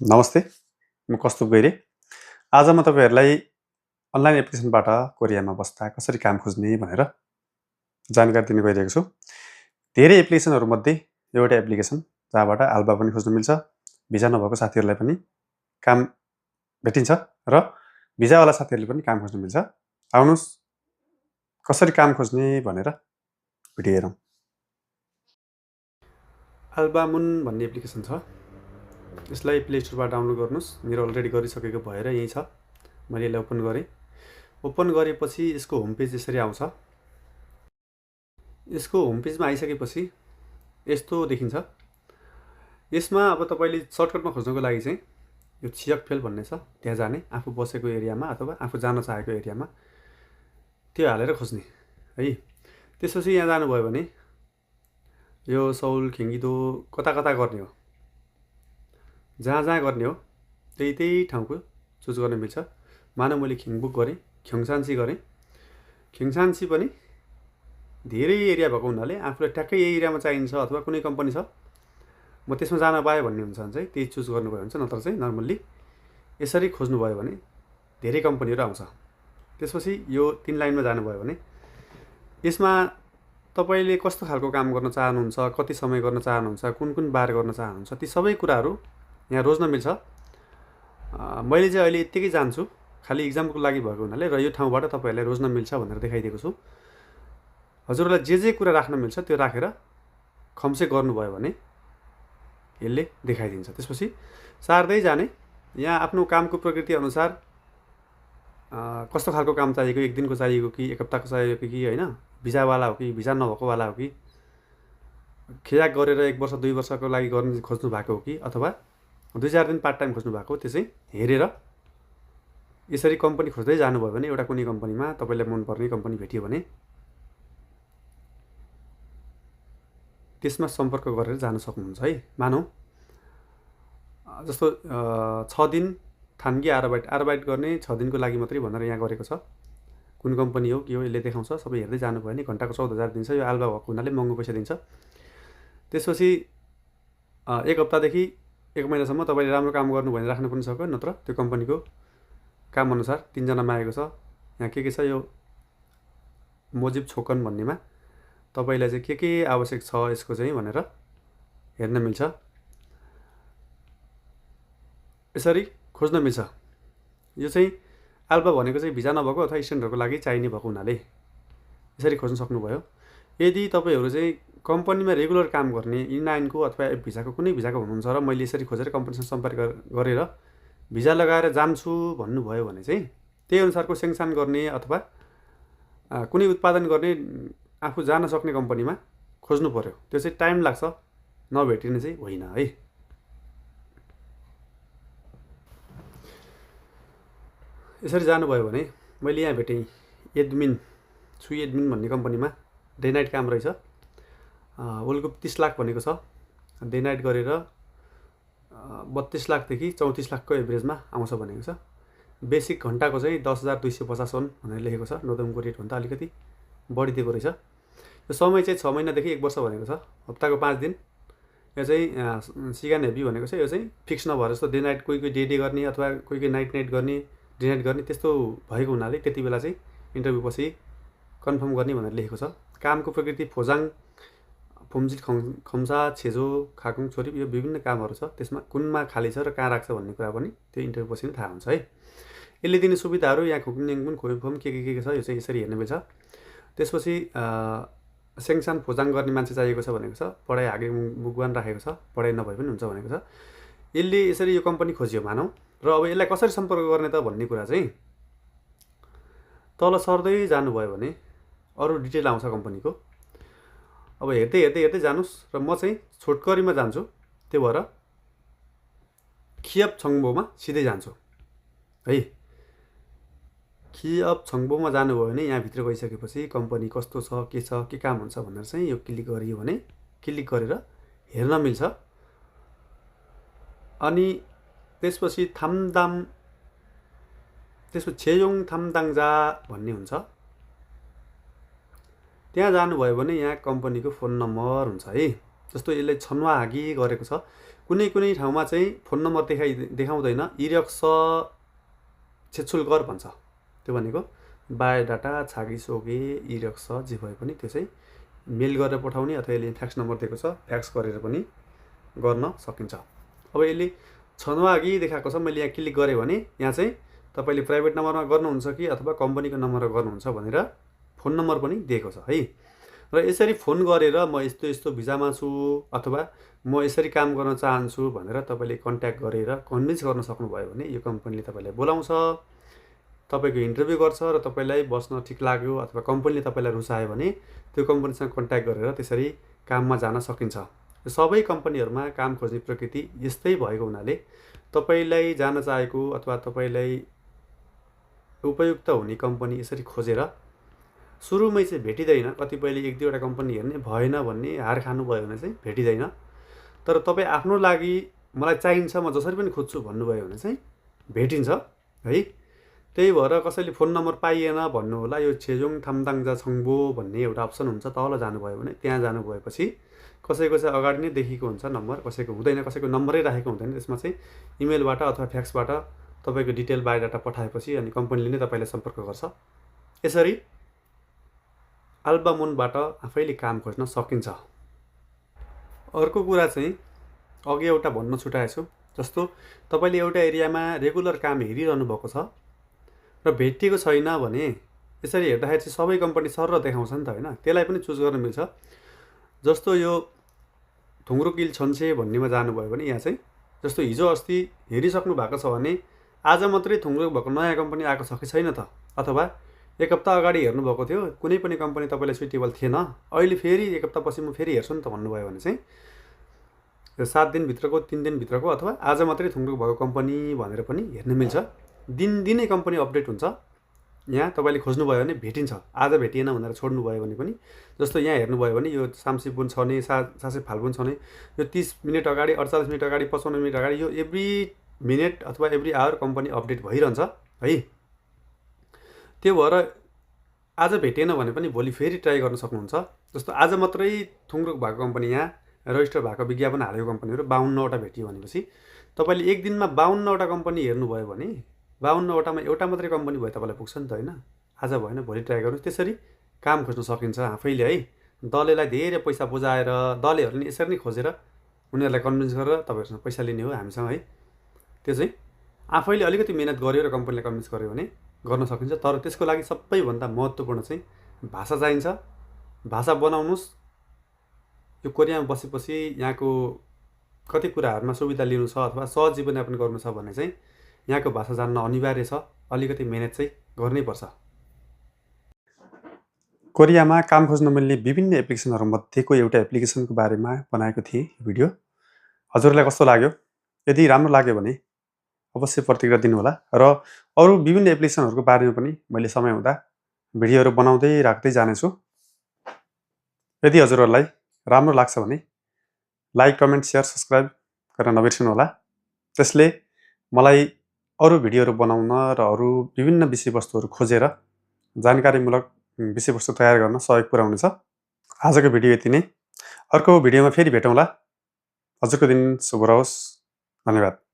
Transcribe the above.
नमस्ते, म कस्तुभ गैरे। आज म तपाईँहरूलाई अनलाइन एप्लिकेसनबाट कोरियामा बस्दा कसरी काम खोज्ने भनेर जानकारी दिन गइरहेको छु। धेरै एप्लिकेसनहरूमध्ये यो एउटा एप्लिकेसन जहाँबाट आल्बा पनि खोज्न मिल्छ, भिजा नभएको साथीहरूलाई पनि काम भेटिन्छ र भिजावाला साथीहरूले पनि काम खोज्न मिल्छ। आउनुहोस् कसरी काम खोज्ने भनेर भिडियो हेरौँ। आल्बामुन भन्ने एप्लिकेसन छ। यसलाई प्ले स्टोरबाट डाउनलोड गर्नुहोस्। मेरो अलरेडी गरिसकेको भएर यहीँ छ। मैले यसलाई ओपन गरेँ। ओपन गरेपछि यसको होम पेज यसरी आउँछ। यसको होम पेजमा आइसकेपछि यस्तो देखिन्छ। यसमा अब तपाईँले सर्टकटमा खोज्नको लागि चाहिँ यो छियकफेल भन्ने छ, त्यहाँ जाने, आफू बसेको एरियामा अथवा आफू जान चाहेको एरियामा त्यो हालेर खोज्ने है। त्यसपछि यहाँ जानुभयो भने यो सौल खेङ्गिदो कता कता गर्ने हो, जहाँ जहाँ गर्ने हो त्यही त्यही ठाउँको चुज गर्न मिल्छ। मानव मैले खिङबुक गरेँ, ख्योङसान्सी गरेँ। ख्योङसान्सी पनि धेरै एरिया भएको हुनाले आफूलाई ट्याक्कै यही एरियामा चाहिन्छ अथवा कुनै कम्पनी छ म त्यसमा जान पाएँ भन्ने हुन्छ भने चाहिँ त्यही चुज गर्नुभयो हुन्छ। नत्र चाहिँ नर्मल्ली यसरी खोज्नुभयो भने धेरै कम्पनीहरू आउँछ। त्यसपछि यो 3 लाइनमा जानुभयो भने यसमा तपाईँले कस्तो खालको काम गर्न चाहनुहुन्छ, कति समय गर्न चाहनुहुन्छ, कुन कुन बार गर्न चाहनुहुन्छ, ती सबै कुराहरू यहाँ रोज्न मिल्छ। मैले चाहिँ अहिले यत्तिकै जान्छु, खालि इक्जामको लागि भएको हुनाले, र यो ठाउँबाट तपाईँहरूलाई रोज्न मिल्छ भनेर देखाइदिएको छु। हजुरलाई जे कुरा राख्न मिल्छ त्यो राखेर खम्से गर्नुभयो भने यसले देखाइदिन्छ। त्यसपछि सार्दै जाने। यहाँ आफ्नो कामको प्रकृति अनुसार कस्तो खालको काम चाहिएको, एक दिनको चाहिएको कि एक हप्ताको चाहिएको कि होइन, भिजावाला हो कि भिजा नभएकोवाला हो कि, खियाक गरेर 1 वर्ष 2 वर्षको लागि गर्न खोज्नु भएको हो कि अथवा 2-4 दिन पार्ट टाइम खोज्नु भएको, त्यो चाहिँ हेरेर यसरी कम्पनी खोज्दै जानुभयो भने एउटा कुनै कम्पनीमा तपाईँलाई मनपर्ने कम्पनी भेटियो भने त्यसमा सम्पर्क गरेर जान सक्नुहुन्छ है। मानौ जस्तो 6 दिन थान्की आरबाइट गर्ने 6 दिनको लागि मात्रै भनेर यहाँ गरेको छ। कुन कम्पनी हो के हो यसले देखाउँछ। सबै हेर्दै जानुभयो भने घन्टाको 14,000 दिन्छ। यो आल्बा भएको हुनाले महँगो पैसा दिन्छ। त्यसपछि 1 हप्तादेखि 1 महिनासम्म तपाईँले राम्रो काम गर्नु भने राख्नु पनि सक्यो, नत्र त्यो कम्पनीको काम अनुसार 3 जना मागेको छ। यहाँ के छ, यो मोजिब छोकन भन्नेमा तपाईँलाई चाहिँ के आवश्यक छ यसको चाहिँ भनेर हेर्न मिल्छ। यसरी खोज्न मिल्छ। यो चाहिँ आल्बा भनेको चाहिँ भिजा नभएको अथवा स्टुडेन्टहरूको लागि चाहिने भएको हुनाले यसरी खोज्न सक्नुभयो। यदि तपाईँहरू चाहिँ कम्पनीमा रेगुलर काम गर्ने E9 को अथवा एफ भिजाको कुनै भिजाको हुनुहुन्छ र मैले यसरी खोजेर कम्पनीसँग सम्पर्क गरेर भिजा लगाएर जान्छु भन्नुभयो भने चाहिँ त्यही अनुसारको सेङ्सन गर्ने अथवा कुनै उत्पादन गर्ने आफू जान सक्ने कम्पनीमा खोज्नु पर्यो। त्यो चाहिँ टाइम लाग्छ, नभेटिने चाहिँ होइन है। यसरी जानुभयो भने मैले यहाँ भेटेँ सुई एडमिन भन्ने कम्पनीमा डे नाइट काम रहेछ। वर्ल्डकप 30 लाख भनेको छ। डे नाइट गरेर 32 लाखदेखि 34 लाखको एभरेजमा आउँछ भनेको छ। बेसिक घन्टाको चाहिँ 10,250 वन भनेर लेखेको छ। नोदमको रेटभन्दा अलिकति बढी दिएको रहेछ। यो समय चाहिँ 6 महिनादेखि 1 वर्ष भनेको छ। हप्ताको 5 दिन। यो चाहिँ सिगान हेभी भनेको छ। यो चाहिँ फिक्स नभएर जस्तो डे नाइट कोही डे गर्ने अथवा कोही नाइट गर्ने, डे नाइट गर्ने त्यस्तो भएको हुनाले त्यति बेला चाहिँ इन्टरभ्यू पछि कन्फर्म गर्ने भनेर लेखेको छ। कामको प्रकृति फोजाङ, फुम्जिट, खम्सा, छेजो, खाकुङ, छोरी, यो विभिन्न कामहरू छ। त्यसमा कुनमा खाली छ र कहाँ राख्छ भन्ने कुरा पनि त्यो इन्टरभ्यू पछि नै थाहा हुन्छ है। यसले दिने सुविधाहरू यहाँ खुकुङनिङमुन खोइफम के छ यो चाहिँ यसरी हेर्न मिल्छ। त्यसपछि सेङसान फोजाङ गर्ने मान्छे चाहिएको छ भनेको छ। पढाइ हागे बुगवान राखेको छ, पढाइ नभए पनि हुन्छ भनेको छ। यसले यसरी यो कम्पनी खोज्यो मानौ, र अब यसलाई कसरी सम्पर्क गर्ने त भन्ने कुरा चाहिँ तल सर्दै जानुभयो भने अरू डिटेल आउँछ कम्पनीको। अब हेर्दै जानुस् र म चाहिँ छोटकरीमा जान्छु। त्यो भएर खियप छङ्बोमा सिधै जान्छु है। खियप छङ्बोमा जानुभयो भने यहाँभित्र गइसकेपछि कम्पनी कस्तो छ, के काम हुन्छ भनेर चाहिँ यो क्लिक गरियो भने क्लिक गरेर हेर्न मिल्छ। अनि त्यसपछि छेयोङ थामदाङजा भन्ने हुन्छ। त्यहाँ जानुभयो भने यहाँ कम्पनीको फोन नम्बर हुन्छ है। जस्तो यसले छनवा हागी गरेको छ। कुनै कुनै ठाउँमा चाहिँ फोन नम्बर देखाउँदैन, इरक्स छेचुल गर भन्छ। त्यो भनेको बायोडाटा छागिसोगे इरक्स जे भए पनि त्यो चाहिँ मेल गरेर पठाउने, अथवा यसले फ्याक्स नम्बर दिएको छ फ्याक्स गरेर पनि गर्न सकिन्छ। अब यसले छनवा हागी देखाएको छ, मैले यहाँ क्लिक गरेँ भने यहाँ चाहिँ तपाईँले प्राइभेट नम्बरमा गर्नुहुन्छ कि अथवा कम्पनीको नम्बरमा गर्नुहुन्छ भनेर फोन नम्बर पनि दिएको छ है। र यसरी फोन गरेर म यस्तो यस्तो भिजामा छु अथवा म यसरी काम गर्न चाहन्छु भनेर तपाईँले कन्ट्याक्ट गरेर कन्भिन्स गर्न सक्नुभयो भने यो कम्पनीले तपाईँलाई बोलाउँछ, तपाईँको इन्टरभ्यू गर्छ र तपाईँलाई बस्न ठिक लाग्यो अथवा कम्पनीले तपाईँलाई रुचायो भने त्यो कम्पनीसँग कन्ट्याक्ट गरेर त्यसरी काममा जान सकिन्छ। सबै कम्पनीहरूमा काम खोज्ने प्रकृति यस्तै भएको हुनाले तपाईँलाई जान चाहेको अथवा तपाईँलाई उपयुक्त हुने कम्पनी यसरी खोजेर सुरुमै चाहिँ भेटिँदैन। कतिपयले एक दुईवटा कम्पनी हेर्ने भएन भन्ने हार खानुभयो भने चाहिँ भेटिँदैन। तर तपाईँ आफ्नो लागि मलाई चाहिन्छ, म जसरी पनि खोज्छु भन्नुभयो भने चाहिँ भेटिन्छ है। त्यही भएर कसैले फोन नम्बर पाइएन भन्नु होला, यो छेजोङ थामदाङजा छङ्बो भन्ने एउटा अप्सन हुन्छ, तल जानुभयो भने त्यहाँ जानुभएपछि कसैको चाहिँ अगाडि नै देखिएको हुन्छ नम्बर, कसैको हुँदैन, कसैको नम्बरै राखेको हुँदैन। त्यसमा चाहिँ इमेलबाट अथवा फ्याक्सबाट तपाईँको डिटेल बायोडाटा पठाएपछि अनि कम्पनीले नै तपाईँलाई सम्पर्क गर्छ। यसरी अल्बामुनबाट आफैले काम खोज्न सकिन्छ। अर्को कुरा चाहिँ अघि एउटा भन्न छुटाएछु, जस्तो तपाईँले एउटा एरियामा रेगुलर काम हेरिरहनु भएको छ र भेटिएको छैन भने यसरी हेर्दाखेरि चाहिँ सबै कम्पनी सर देखाउँछ नि त होइन, त्यसलाई पनि चुज गर्न मिल्छ। जस्तो यो थुङ्ग्रोकिल छन्से भन्नेमा जानुभयो भने यहाँ चाहिँ जस्तो हिजो अस्ति हेरिसक्नु भएको छ भने आज मात्रै थुङ्ग्रो भएको नयाँ कम्पनी आएको छ कि छैन त, अथवा एक हप्ता अगाडि हेर्नुभएको थियो कुनै पनि कम्पनी तपाईँलाई सुइटेबल थिएन, अहिले फेरि एक हप्तापछि म फेरि हेर्छु नि त भन्नुभयो भने चाहिँ 7 दिनभित्रको 3 दिनभित्रको अथवा आज मात्रै थुङ्ग्रो भएको कम्पनी भनेर पनि हेर्न मिल्छ। दिनदिनै कम्पनी अपडेट हुन्छ। यहाँ तपाईँले खोज्नुभयो भने भेटिन्छ, आज भेटिएन भनेर छोड्नुभयो भने पनि। जस्तो यहाँ हेर्नुभयो भने यो सामसिपुन छ नि, सासे फाल्गुन छ नि, यो 30 मिनट अगाडि 48 मिनट अगाडि 55 मिनट अगाडि यो एभ्री मिनट अथवा एभ्री आवर कम्पनी अपडेट भइरहन्छ है। त्यो भएर आज भेटिएन भने पनि भोलि फेरि ट्राई गर्न सक्नुहुन्छ। जस्तो आज मात्रै थुङ्ग्रो भएको कम्पनी यहाँ रजिस्टर भएको विज्ञापन हालेको कम्पनीहरू 52वटा भेटियो भनेपछि तपाईँले एक दिनमा 52वटा कम्पनी हेर्नुभयो भने 52वटामा एउटा मात्रै कम्पनी भए तपाईँलाई पुग्छ नि त होइन। आज भएन भोलि ट्राई गर्नुहोस्, त्यसरी काम खोज्न सकिन्छ आफैले है। दलेलाई धेरै पैसा बुझाएर दलेहरूले यसरी नै खोजेर उनीहरूलाई कन्भिन्स गरेर तपाईँहरूसँग पैसा लिने हो हामीसँग है। त्यो चाहिँ आफैले अलिकति मेहनत गर्यो र कम्पनीलाई कन्भिन्स गर्यो भने गर्न सकिन्छ। तर त्यसको लागि सबैभन्दा महत्त्वपूर्ण चाहिँ भाषा चाहिन्छ। भाषा बनाउनुहोस्। यो कोरियामा बसेपछि यहाँको कति कुराहरूमा सुविधा लिनु छ अथवा सहज जीवनयापन गर्नु छ भने चाहिँ यहाँको भाषा जान्न अनिवार्य छ। अलिकति मेहनत चाहिँ गर्नै पर्छ। कोरियामा काम खोज्न मिल्ने विभिन्न एप्लिकेसनहरू मध्येको एउटा एप्लिकेसनको बारेमा बनाएको थिएँ भिडियो। हजुरलाई कस्तो लाग्यो? यदि राम्रो लाग्यो भने अवश्य प्रतिक्रिया दिनुहोला र अरू विभिन्न एप्लिकेसनहरूको बारेमा पनि मैले समय हुँदा भिडियोहरू बनाउँदै राख्दै जानेछु। यदि हजुरहरूलाई राम्रो लाग्छ भने लाइक, कमेन्ट, सेयर, सब्सक्राइब गर्न नबिर्सनुहोला। त्यसले मलाई अरू भिडियोहरू बनाउन र अरू विभिन्न विषयवस्तुहरू खोजेर जानकारीमूलक विषयवस्तु तयार गर्न सहयोग पुर्याउनेछ। आजको भिडियो यति नै। अर्को भिडियोमा फेरि भेटौँला। हजुरको दिन शुभ रहोस्। धन्यवाद।